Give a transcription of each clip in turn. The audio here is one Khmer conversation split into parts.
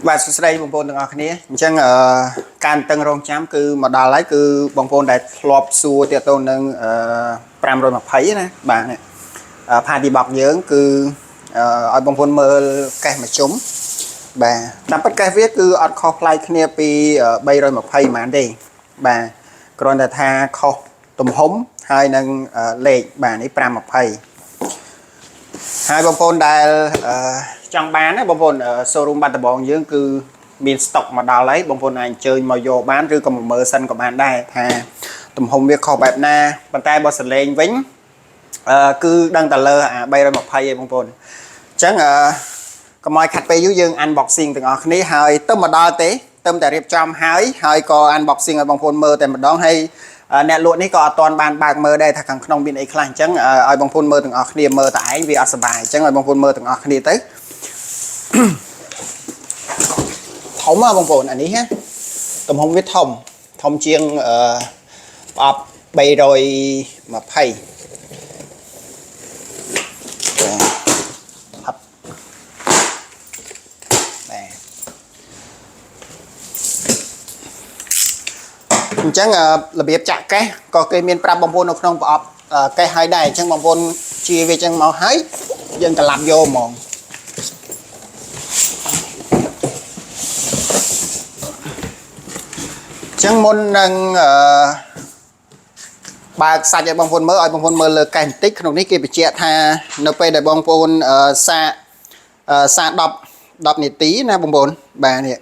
បាទសួស្តីបងប្អូនទាំងអស់គ្នាអញ្ចឹងអឺការតឹងរងចាំគឺមកដល់ហើយគឺបងប្អូនដែលធ្លាប់សួរទាក់ទងនឹងអឺ520ណាបាទនេះ party box យើងគឺឲ្យបងប្អូនមើលកេះមួយជុំបាទតាមពិតកេះវាគឺអត់ខុសប្លែកគ្នាពី320ហ្មងទេបាទគ្រាន់តែថាខុសទំហំហើយនឹងលេខបាទនេះ520ហើយបងប្អូនដែលចង់បានណាបងប្អូន showroom បាត់ដំបងយើងគឺមាន stock មកដល់ហើយបងប្អូនអាចអញ្ជើញមកយកបានឬក៏មកមើលសិនក៏បានដែរថាទំហំវាខុសបែបណាប៉ុន្តែបើសលេងវិញគឺដឹងតែលើអា320ឯងបងប្អូនអញ្ចឹងអឺកុំឲ្យខាត់ពេលយូរយើង unboxing ទាំងអស់គ្នាហើយទៅមកដល់ទេទៅតែរៀបចំហើយហើយក៏ unboxing ឲ្យបងប្អូនមើលតែម្ដងហើយអ្នកលក់នេះក៏អត់ទាន់បានបើកមើលដែរថាខាងក្នុងមានអីខ្លះអញ្ចឹងឲ្យបងប្អូនមើលទាំងអស់គ្នាមើលតែឯងវាអត់សប្បាយអញ្ចឹងឲ្យបងប្អូនមើលទាំងអស់គ្នាទៅធំហ៎បងប្អូនអានេះណាទំហំវាធំធំជាងអឺប្រអប់320ហឹបបាទអញ្ចឹងរបៀបចាក់កេះក៏គេមានប្រាប់បងប្អូននៅក្នុងប្រអប់កេះហើយដែរអញ្ចឹងបងប្អូនជាវាអញ្ចឹងមកហើយយើងក្លាប់យកហ្មងអញ្ចឹងមុននឹងអឺបើកសាច់ឲ្យបងប្អូនមើលឲ្យបងប្អូនមើលលើកេះបន្តិចក្នុងនេះគេបញ្ជាក់ថានៅពេលដែលបងប្អូនសាកសាក10 10នាទីណាបងប្អូនបាទនេះ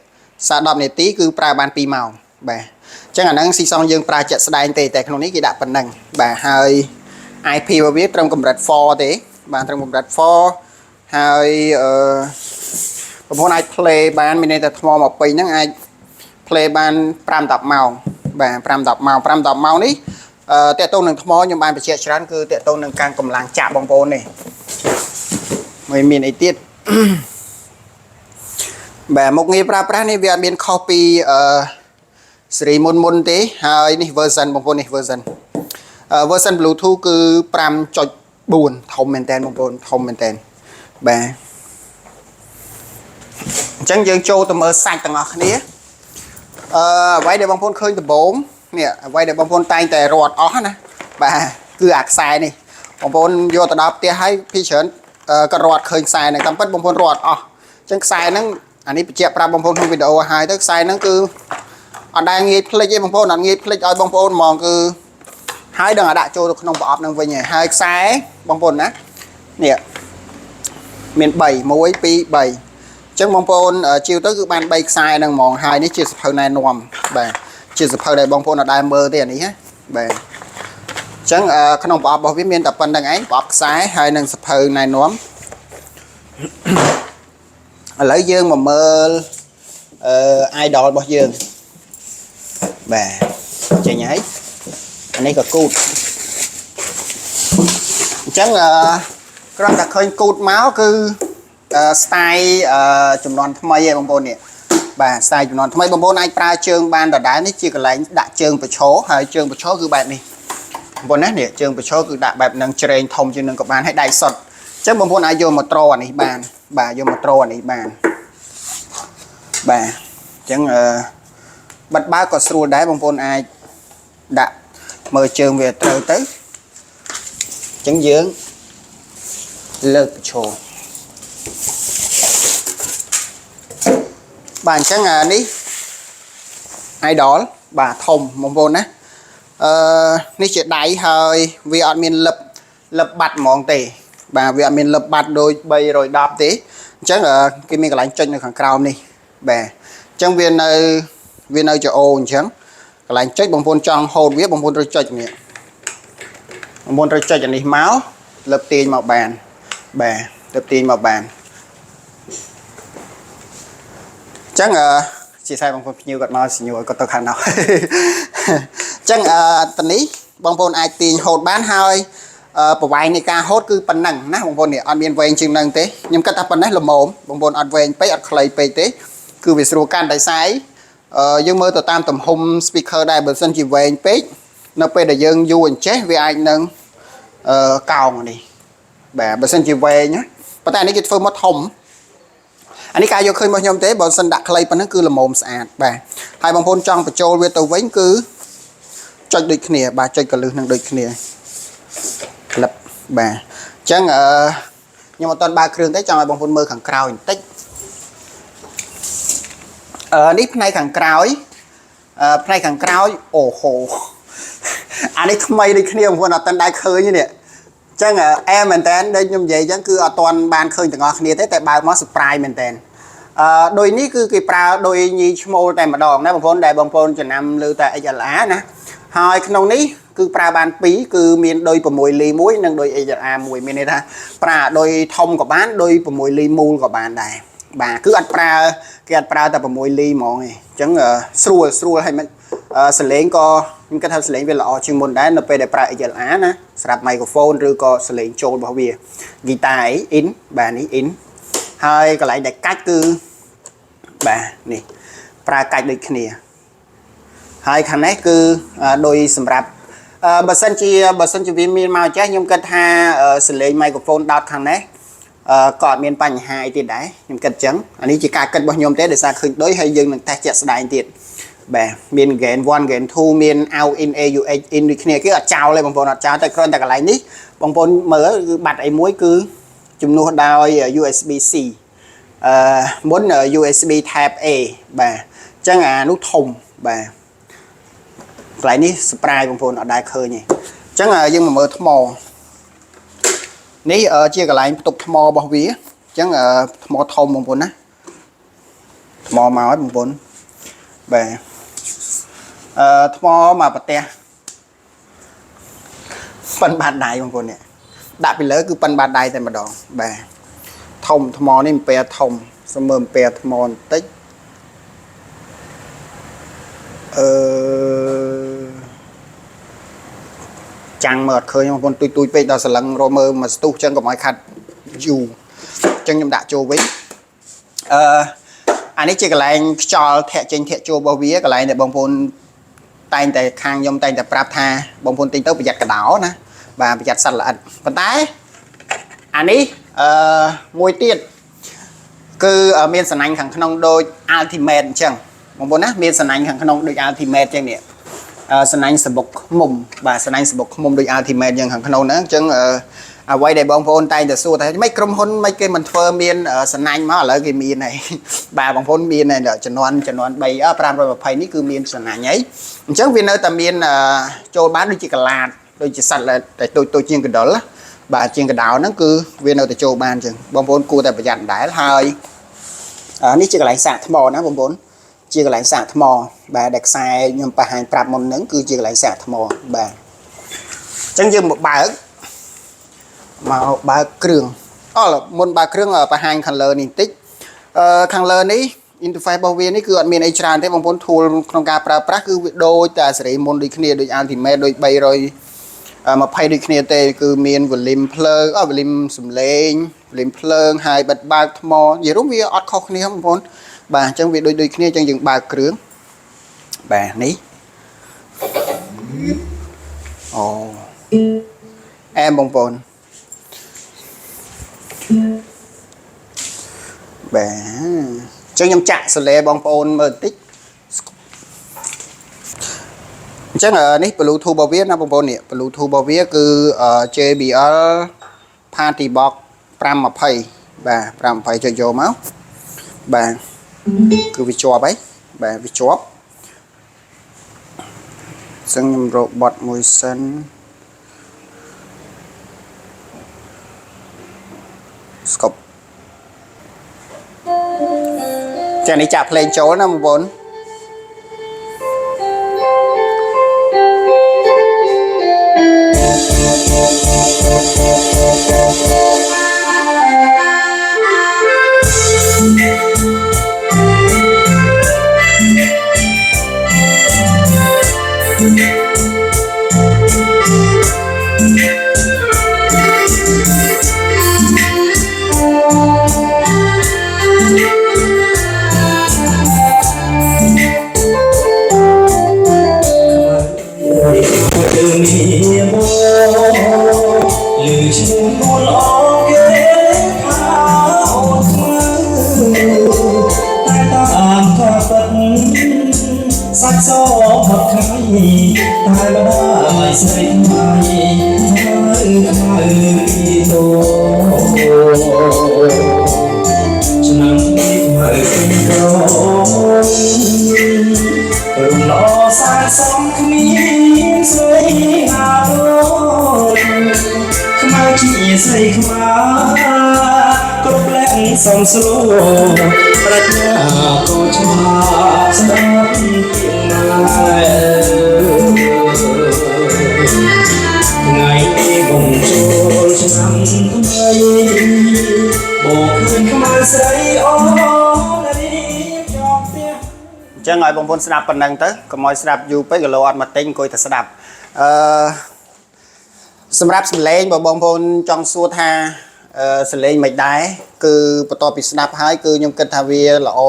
សាក10នាទីគឺប្រើបាន2ម៉ោងបាទអញ្ចឹងអាហ្នឹងស៊ីសងយើងប្រើជាក់ស្ដែងទេតែក្នុងនេះគេដាក់ប៉ុណ្ណឹងបាទហើយ IP របស់វាត្រឹមកម្រិត4ទេបាទត្រឹមកម្រិត4ហើយអឺបងប្អូនអាច play បានមានន័យថាថ្មមកពេញហ្នឹងអាច play បាន5 10ម៉ោងបាទ5 10ម៉ោង5 10ម៉ោងនេះអឺតកតងនឹងថ្មខ្ញុំបានបញ្ជាក់ច្រើនគឺតកតងនឹងការកម្លាំងចាក់បងប្អូននេះមិនមានអីទៀតបាទមុខងារប្រើប្រាស់នេះវាអត់មានខុសពីអឺស៊េរីមុនមុនទេហើយនេះ version បងប្អូននេះ version version Bluetooth គឺ5.4ធំមែនតើបងប្អូនធំមែនតើបាទអញ្ចឹងយើងចូលទៅមើលសាច់ទាំងអស់គ្នាអឺអ្វីដែលបងប្អូនឃើញដំបូងនេះអ្វីដែលបងប្អូនតែងតែរត់អស់ណាបាទគឺអាខ្សែនេះបងប្អូនយកទៅដល់ផ្ទះហើយពីច្រើនក៏រត់ឃើញខ្សែហ្នឹងតាមពិតបងប្អូនរត់អស់អញ្ចឹងខ្សែហ្នឹងអានេះបញ្ជាក់ប្រាប់បងប្អូនក្នុងវីដេអូហើយទៅខ្សែហ្នឹងគឺអត់ដែលងាយភ្លេចទេបងប្អូនអត់ងាយភ្លេចឲ្យបងប្អូនហ្មងគឺហើយដឹងអាដាក់ចូលទៅក្នុងប្រអប់ហ្នឹងវិញហើយខ្សែបងប្អូនណានេះមាន3 1 2 3អញ្ចឹងបងប្អូនជាវទៅគឺបាន3ខ្សែហ្នឹងហ្មងហើយនេះជាសភៅណែនាំបាទជាសភៅដែលបងប្អូនអត់ដែលមើលទេអានេះណាបាទអញ្ចឹងក្នុងប្រអប់របស់វាមានតែប៉ុណ្្នឹងឯងប្រអប់ខ្សែហើយនិងសភៅណែនាំឥឡូវយើងមកមើលអឺ idol របស់យើងបាទចេញហើយអានេះក៏គូតអញ្ចឹងអឺគ្រាន់តែឃើញគូតមកគឺ style ចំនួនថ្មីឯងបងប្អូននេះបាទ style ចំនួនថ្មីបងប្អូនអាចប្រើជើងបានដដែលនេះជាកន្លែងដាក់ជើងប្រឈរហើយជើងប្រឈរគឺបែបនេះបងប្អូនណានេះជើងប្រឈរគឺដាក់បែបនឹងជ្រែងធំជាងនឹងក៏បានហើយដៃសុតអញ្ចឹងបងប្អូនអាចយកមកត្រអានេះបានបាទយកមកត្រអានេះបានបាទអញ្ចឹងអឺបិទបើកក៏ស្រួលដែរបងប្អូនអាចដាក់មើលជើងវាត្រូវទៅអញ្ចឹងយើងលើកប្រឈរបាទអញ្ចឹងអានេះ idol បាទធំបងប្អូនណាអឺនេះជាដៃហើយវាអត់មានលឹបលឹបបាត់ហ្មងទេបាទវាអត់មានលឹបបាត់ដូច310ទេអញ្ចឹងគេមានកន្លែងចុចនៅខាងក្រោមនេះបាទអញ្ចឹងវានៅវានៅចអូអញ្ចឹងកន្លែងចុចបងប្អូនចង់ហូតវាបងប្អូនត្រូវចុចនេះបងប្អូនត្រូវចុចអានេះមកលឹបទាញមកបានបាទលឹបទាញមកបានអញ្ចឹងអឺជាខ្សែបងប្អូនភ្ញៀវគាត់មកសញ្ញូឲ្យគាត់ទៅខាងនោះអញ្ចឹងអឺតនេះបងប្អូនអាចទាញហូតបានហើយប្រវែងនៃការហូតគឺប៉ុណ្ណឹងណាបងប្អូននេះអត់មានវែងជាងនឹងទេខ្ញុំគិតថាប៉ុណ្ណេះល្មមបងប្អូនអត់វែងពេកអត់ខ្លីពេកទេគឺវាស្រួលកាន់តែសាយយើងមើលទៅតាមទំហំ speaker ដែរបើសិនជាវែងពេកនៅពេលដែលយើងយូរអញ្ចេះវាអាចនឹងអឺកោងនេះបាទបើសិនជាវែងណាប៉ុន្តែនេះគេធ្វើមកធំ អានេះការយកឃើញរបស់ខ្ញុំទេបើសិនដាក់ខ្លីប៉ុណ្ណឹងគឺល្មមស្អាតបាទហើយបងប្អូនចង់បញ្ចូលវាទៅវិញគឺចុចដូចគ្នាបាទចុចកលឹះនឹងដូចគ្នាក្លឹបបាទអញ្ចឹងអឺខ្ញុំអត់ទាន់បើកគ្រឿងទេចង់ឲ្យបងប្អូនមើលខាងក្រោយបន្តិចអឺនេះផ្នែកខាងក្រោយអឺផ្នែកខាងក្រោយអូហូអានេះថ្មីដូចគ្នាបងប្អូនអត់ទាន់ដែរឃើញទេនេះអញ្ចឹងអែមែនតើដូចខ្ញុំនិយាយអញ្ចឹងគឺអត់ទាន់បានឃើញទាំងអស់គ្នាទេតែបើកមក surprise មែនតើអឺដោយនេះគឺគេប្រើដោយញីឈ្មោលតែម្ដងណាបងប្អូនដែលបងប្អូនចំណាំលើតែ XLR ណាហើយក្នុងនេះគឺប្រើបាន2គឺមានដោយ6លី1និងដោយ XLR 1មានន័យថាប្រើដោយធំក៏បានដោយ6លីមូលក៏បានដែរបាទគឺអត់ប្រើគេអត់ប្រើតែ6លីហ្មងឯងអញ្ចឹងស្រួលស្រួលហើយមិនសលេងក៏ខ្ញុំគិតថាសលេងវាល្អជាងមុនដែរនៅពេលដែលប្រើ XLR ណាសម្រាប់ microphone ឬក៏សលេងចូលរបស់វាហ្គីតាអី in បាទនេះ in ហើយកន្លែងដែលកាច់គឺបាទនេះប្រើកាច់ដូចគ្នាហើយខាងនេះគឺដោយសម្រាប់បើសិនជាវាមានមកចេះខ្ញុំគិតថាសលេង microphone ដោតខាងនេះក៏អត់មានបញ្ហាអីទៀតដែរខ្ញុំគិតអញ្ចឹងអានេះជាការគិតរបស់ខ្ញុំទេដោយសារឃើញដូចហើយយើងនឹងតេស្តជាក់ស្ដែងទៀតបាទមាន gain 1 gain 2មាន out in AUX in ដូចគ្នាគេអត់ចោលទេបងប្អូនអត់ចោលតែគ្រាន់តែកន្លែងនេះបងប្អូនមើលគឺបាត់អីមួយគឺជំនួសដោយ USB C អឺមុន USB Type A បាទអញ្ចឹងអានោះធំបាទកន្លែងនេះ surprise បងប្អូនអត់ដែលឃើញទេអញ្ចឹងយើងមកមើលថ្មនេះជាកន្លែងផ្ទុកថ្មរបស់វាអញ្ចឹងថ្មធំបងប្អូនណាថ្មមកហើយបងប្អូនបាទអឺថ្មមកប្រទេសប៉ិនបាតដៃបងប្អូននេះដាក់ពីលើគឺប៉ិនបាតដៃតែម្ដងបាទធំថ្មនេះអំពែធំសុំមើលអំពែថ្មបន្តិចអឺចាំងមើលអត់ឃើញបងប្អូនទុយទុយពេកដល់សលឹងរមើលមកស្ទុះចឹងកុំឲ្យខាត់យូរចឹងខ្ញុំដាក់ចូលវិញអឺអានេះជាកន្លែងខ្យល់ធាក់ចេញធាក់ចូលរបស់វាកន្លែងដែលបងប្អូនតែងតែខាងខ្ញុំតែងតែប្រាប់ថាបងប្អូនទិញទៅប្រយ័ត្នកដោណាបាទប្រយ័ត្នសត្វល្អិតប៉ុន្តែអានេះអឺមួយទៀតគឺមានសណាញ់ខាងក្នុងដូច Ultimate អញ្ចឹងបងប្អូនណាមានសណាញ់ខាងក្នុងដូច Ultimate អញ្ចឹងនេះសណាញ់សបុកឃ្មុំបាទសណាញ់សបុកឃ្មុំដូច Ultimate អញ្ចឹងខាងក្នុងហ្នឹងអញ្ចឹងអ្វីដែលបងប្អូនតែងតែសួរថាមិនក្រុមហ៊ុនមិនគេមិនធ្វើមានសណាញ់មកឥឡូវគេមានហើយបាទបងប្អូនមានហើយចំនួនចំនួន3 520នេះគឺមានសណាញ់ហើយអញ្ចឹងវានៅតែមានចូលបានដូចជាកលាតដូចជាសត្វតែតូចតូចជាងកណ្ដុរបាទជាងកដោហ្នឹងគឺវានៅតែចូលបានអញ្ចឹងបងប្អូនគួរតែប្រយ័ត្នដែរហើយនេះជាកន្លែងសាកថ្មណាបងប្អូនជាកន្លែងសាកថ្មបាទដែលខ្សែខ្ញុំបង្ហាញប្រាប់មុនហ្នឹងគឺជាកន្លែងសាកថ្មបាទអញ្ចឹងយើងមកបើកមកបើកគ្រឿងអូមុនបើកគ្រឿងបង្ហាញខាងលើនេះបន្តិចអឺខាងលើនេះ interface របស់វានេះគឺអត់មានអីច្រើនទេបងប្អូន tool ក្នុងការប្រើប្រាស់គឺវាដូចតែសេរីមុនដូចគ្នាដូច Ultimate ដូច320ដូចគ្នាទេគឺមាន volume ភ្លើងអ volume សំឡេង volume ភ្លើងហើយបិទបើកថ្មនិយាយរួមវាអត់ខុសគ្នាបងប្អូនបាទអញ្ចឹងវាដូចដូចគ្នាអញ្ចឹងយើងបើកគ្រឿងបាទនេះអូអែមបងប្អូនបាទអញ្ចឹងខ្ញុំចាក់សលេបងប្អូនមើលបន្តិចអញ្ចឹងនេះ Bluetooth របស់វាណាបងប្អូននេះ Bluetooth របស់វាគឺ JBL Party Box 520បាទ520ចុចយកមកបាទគឺវាជាប់ហើយបាទវាជាប់សឹងខ្ញុំរកបត់មួយសិនស្កប់ចានេះចាក់ភ្លេងចូលណាបងប្អូន សផុតថ្ងៃតែម្ដាយស្រីថ្មីហើយខ្មៅពីតូឆ្នាំនេះខ្មៅពេញក្រមរំល្អសាងសំគ្មានស្រីណាដូចខ្មៅជាស្រីខ្មៅគ្រប់លែងសំស្រួលប្រាជ្ញាក៏ឆ្មាស្ដាប់ពីណាថ្ងៃនេះបងចូលឆ្នាំថ្មីបងឃើញខ្មៅស្រីអូនរៀបចំផ្ទះ អញ្ចឹងឲ្យបងប្អូនស្ដាប់ប៉ុណ្ណឹងទៅកុំឲ្យស្ដាប់យូរពេកគីឡូអត់មកទិញអង្គុយតែស្ដាប់អឺសម្រាប់សំឡេងបើបងប្អូនចង់សួរថាអឺសំឡេងមិនដែរគឺបន្ទាប់ពីស្ដាប់ហើយគឺខ្ញុំគិតថាវាល្អ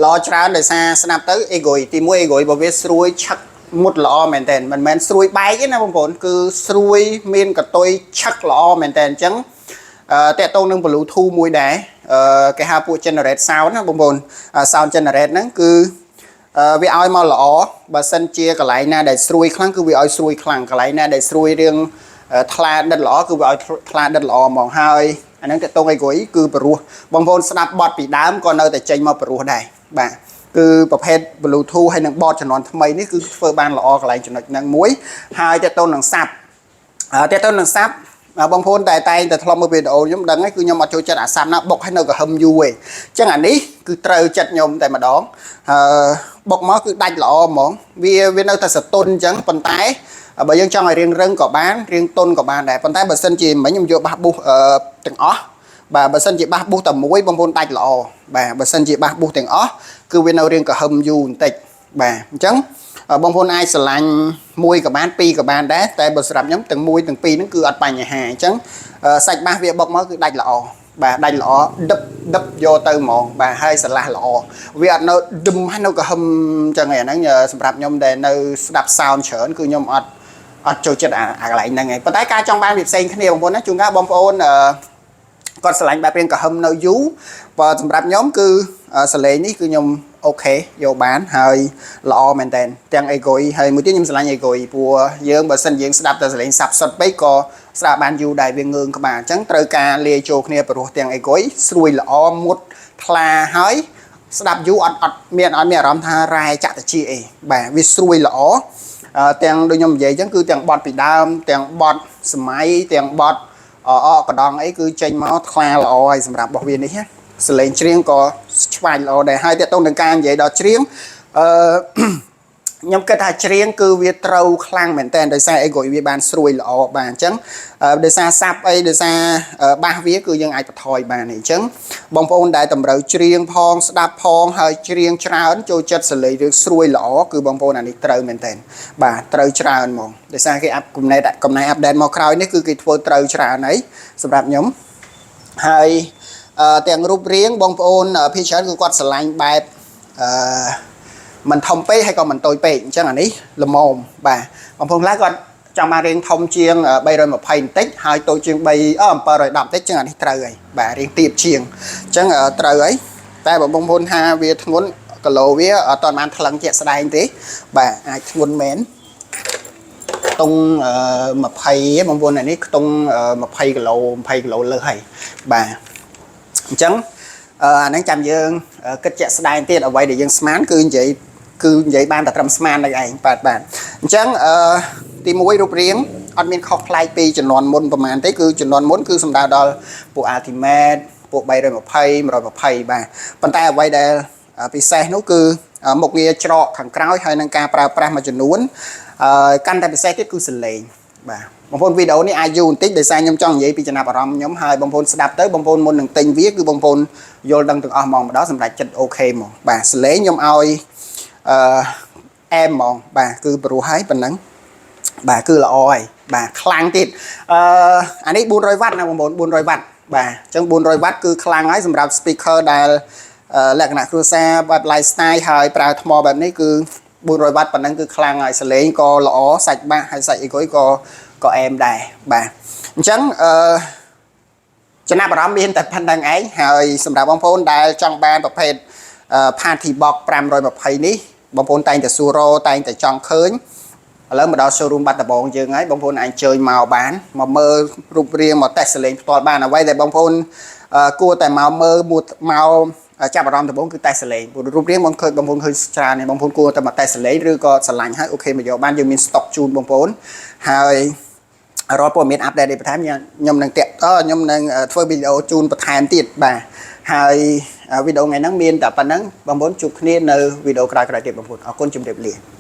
ល្អច្រើនដោយសារស្ដាប់ទៅអេហ្គយទី1អេហ្គយបើវាស្រួយឆឹកមុតល្អមែនតើមិនមែនស្រួយបែកទេណាបងប្អូនគឺស្រួយមានកតុយឆឹកល្អមែនតើអញ្ចឹង អឺតកតងនឹង Bluetooth មួយដែរអឺគេហៅពួក generate sound ណាបងប្អូន sound generate ហ្នឹងគឺអឺវាឲ្យមកល្អបើសិនជាកន្លែងណាដែលស្រួយខ្លាំងគឺវាឲ្យស្រួយខ្លាំងកន្លែងណាដែលស្រួយរឿងថ្លាដិតល្អគឺវាឲ្យថ្លាដិតល្អហ្មងហើយអាហ្នឹងតកតងអីគ្រួយគឺព្រោះបងប្អូនស្ដាប់បទពីដើមក៏នៅតែចេញមកព្រោះដែរបាទគឺប្រភេទ Bluetooth ហើយនឹងបទជំនាន់ថ្មីនេះគឺធ្វើបានល្អកន្លែងចំណុចហ្នឹងមួយហើយតកតងនឹងសាប់ អឺតើទៅនឹង sub បងប្អូនតែតែងតែធ្លាប់មើលវីដេអូខ្ញុំដឹងហើយគឺខ្ញុំអត់ចូលចិត្តអា sub ណាបុកឲ្យនៅក្រហឹមយូរឯងអញ្ចឹងអានេះគឺត្រូវចិត្តខ្ញុំតែម្ដងអឺបុកមកគឺដាច់ល្អហ្មងវាវានៅតែសតុនអញ្ចឹងប៉ុន្តែបើយើងចង់ឲ្យរៀងរឹងក៏បានរៀងតុនក៏បានដែរប៉ុន្តែបើសិនជាមិញខ្ញុំយក bass boost អឺទាំងអស់បាទបើសិនជា bass boost តែមួយបងប្អូនដាច់ល្អបាទបើសិនជា bass boost ទាំងអស់គឺវានៅរៀងក្រហឹមយូរបន្តិចបាទអញ្ចឹងបងប្អូនអាចស្រឡាញ់មួយក៏បានពីរក៏បានដែរតែបើសម្រាប់ខ្ញុំទាំងមួយទាំងពីរហ្នឹងគឺអត់បញ្ហាអញ្ចឹងសាច់ bass វាបុកមកគឺដាច់ល្អបាទដាច់ល្អដឹបដឹបយកទៅហ្មងបាទហើយស្រឡះល្អវាអត់នៅដឹមហើយនៅក្រហឹមអញ្ចឹងឯហ្នឹងសម្រាប់ខ្ញុំដែលនៅស្ដាប់ sound ច្រើនគឺខ្ញុំអត់អត់ចូលចិត្តអាអាកន្លែងហ្នឹងឯងប៉ុន្តែការចង់បានវាផ្សេងគ្នាបងប្អូនណាជួនកាលបងប្អូនអឺគាត់ស្រឡាញ់បែបរៀងក្រហឹមនៅយូរបើសម្រាប់ខ្ញុំគឺសលេងនេះគឺខ្ញុំ OK យកបានហើយល្អមែនតើទាំងអេកុយហើយមួយទៀតខ្ញុំស្រឡាញ់អេកុយព្រោះយើងបើសិនយើងស្ដាប់តែសលេង sub សុតពេកក៏ស្ដាប់បានយូរដែរវាងើងក្បាលអញ្ចឹងត្រូវការលាយចូលគ្នាព្រោះទាំងអេកុយស្រួយល្អមុតថ្លាហើយស្ដាប់យូរអត់អត់មានអត់មានអារម្មណ៍ថារ៉ែចាក់តិចអីបាទវាស្រួយល្អទាំងដូចខ្ញុំនិយាយអញ្ចឹងគឺទាំងបត់ពីដើមទាំងបត់សម័យទាំងបត់អអកដងអីគឺចេញមកថ្លាល្អហើយសម្រាប់របស់វានេះណាសលេងច្រៀងក៏ឆ្វាញ់ល្អដែរហើយតើតោងនឹងការនិយាយដល់ច្រៀងអឺ ខ្ញុំគិតថាច្រៀងគឺវាត្រូវខ្លាំងមែនតើដោយសារអីក៏វាបានស្រួយល្អបាទអញ្ចឹងដោយសារ sub អីដោយសារ bass វាគឺយើងអាចបន្ថយបានអញ្ចឹងបងប្អូនដែលតម្រូវច្រៀងផងស្ដាប់ផងហើយច្រៀងច្រើនចូលចិត្តសលេងរឿងស្រួយល្អគឺបងប្អូនអានេះត្រូវមែនតើបាទត្រូវច្រើនហ្មងដោយសារគេអាប់កំណែកំណែ update មកក្រោយនេះគឺគេធ្វើត្រូវច្រើនហើយសម្រាប់ខ្ញុំហើយទាំងរូបរាងបងប្អូនភាគច្រើនគឺគាត់ស្រឡាញ់បែបអឺ មិនធំពេកហើយក៏មិនតូចពេកអញ្ចឹងអានេះល្មមបាទបងប្អូនខ្លះគាត់ចង់បានរាងធំជាង320បន្តិចហើយតូចជាង3អឺ710បន្តិចចឹងអានេះត្រូវហើយបាទរាងទាបជាងអញ្ចឹងត្រូវហើយតែបើបងប្អូនថាវាធ្ងន់គីឡូវាអត់ទាន់បានថ្លឹងជាក់ស្ដែងទេបាទអាចធ្ងន់មែនខ្ទង់20បងប្អូនអានេះខ្ទង់20គីឡូ20គីឡូលើសហើយបាទអញ្ចឹងអាហ្នឹងចាំយើងគិតជាក់ស្ដែងទៀតអ្វីដែលយើងស្មានគឺនិយាយគឺនិយាយបានតែត្រឹមស្មាននឹងឯងបាទបាទអញ្ចឹងអឺទី1រូបរាងអត់មានខុសប្លែកពីចំនួនមុនប្រហែលទេគឺចំនួនមុនគឺសំដៅដល់ពួក Ultimate ពួក320 120បាទប៉ុន្តែអ្វីដែលពិសេសនោះគឺមុខងារច្រកខាងក្រោយហើយនឹងការប្រើប្រាស់មួយចំនួនកាន់តែពិសេសទៀតគឺសលេងបាទបងប្អូនវីដេអូនេះអាចយូរបន្តិចដោយសារខ្ញុំចង់និយាយពីចំណាប់អារម្មណ៍ខ្ញុំហើយបងប្អូនស្ដាប់ទៅបងប្អូនមុននឹងទិញវាគឺបងប្អូនយល់ដឹងទាំងអស់ហ្មងម្ដងសម្រាប់ចិត្ត OK ហ្មងបាទសលេងខ្ញុំឲ្យអឺអែមហ្មងបាទគឺព្រោះហើយប៉ុណ្ណឹងបាទគឺល្អហើយបាទខ្លាំងទៀតអឺអានេះ400វ៉ាត់ណាបងប្អូន400វ៉ាត់បាទអញ្ចឹង400វ៉ាត់គឺខ្លាំងហើយសម្រាប់ speaker ដែលលក្ខណៈគ្រួសារបែប lifestyle ហើយប្រើថ្មបែបនេះគឺ400វ៉ាត់ប៉ុណ្ណឹងគឺខ្លាំងហើយសលេងក៏ល្អសាច់ bass ហើយសាច់អីគុយក៏ក៏អែមដែរបាទអញ្ចឹងអឺចំណាប់អារម្មណ៍មានតែប៉ុណ្្នឹងឯងហើយសម្រាប់បងប្អូនដែលចង់បានប្រភេទ Party Box 520នេះ បងប្អូនតែងតែសួររតែងតែចង់ឃើញឥឡូវមកដល់ showroom បាត់ដំបងយើងហើយបងប្អូនអាចអញ្ជើញមកបានមកមើលរូបរាងមកតេស្តសលេងផ្ទាល់បានអ្វីដែលបងប្អូនអឺគួរតែមកមើលមួយមកចាប់អារម្មណ៍ដំបូងគឺតេស្តសលេងព្រោះរូបរាងបងឃើញបងប្អូនឃើញច្រើននេះបងប្អូនគួរតែមកតេស្តសលេងឬក៏ស្រឡាញ់ហើយ OK មកយកបានយើងមាន stock ជូនបងប្អូនហើយរាល់ព័ត៌មាន update នេះបន្ថែមខ្ញុំនឹងតាក់អខ្ញុំនឹងធ្វើវីដេអូជូនបន្ថែមទៀតបាទហើយវីដេអូថ្ងៃហ្នឹងមានតែប៉ុណ្្នឹងបងប្អូនជួបគ្នានៅវីដេអូក្រោយៗទៀតបងប្អូនអរគុណជម្រាបលា។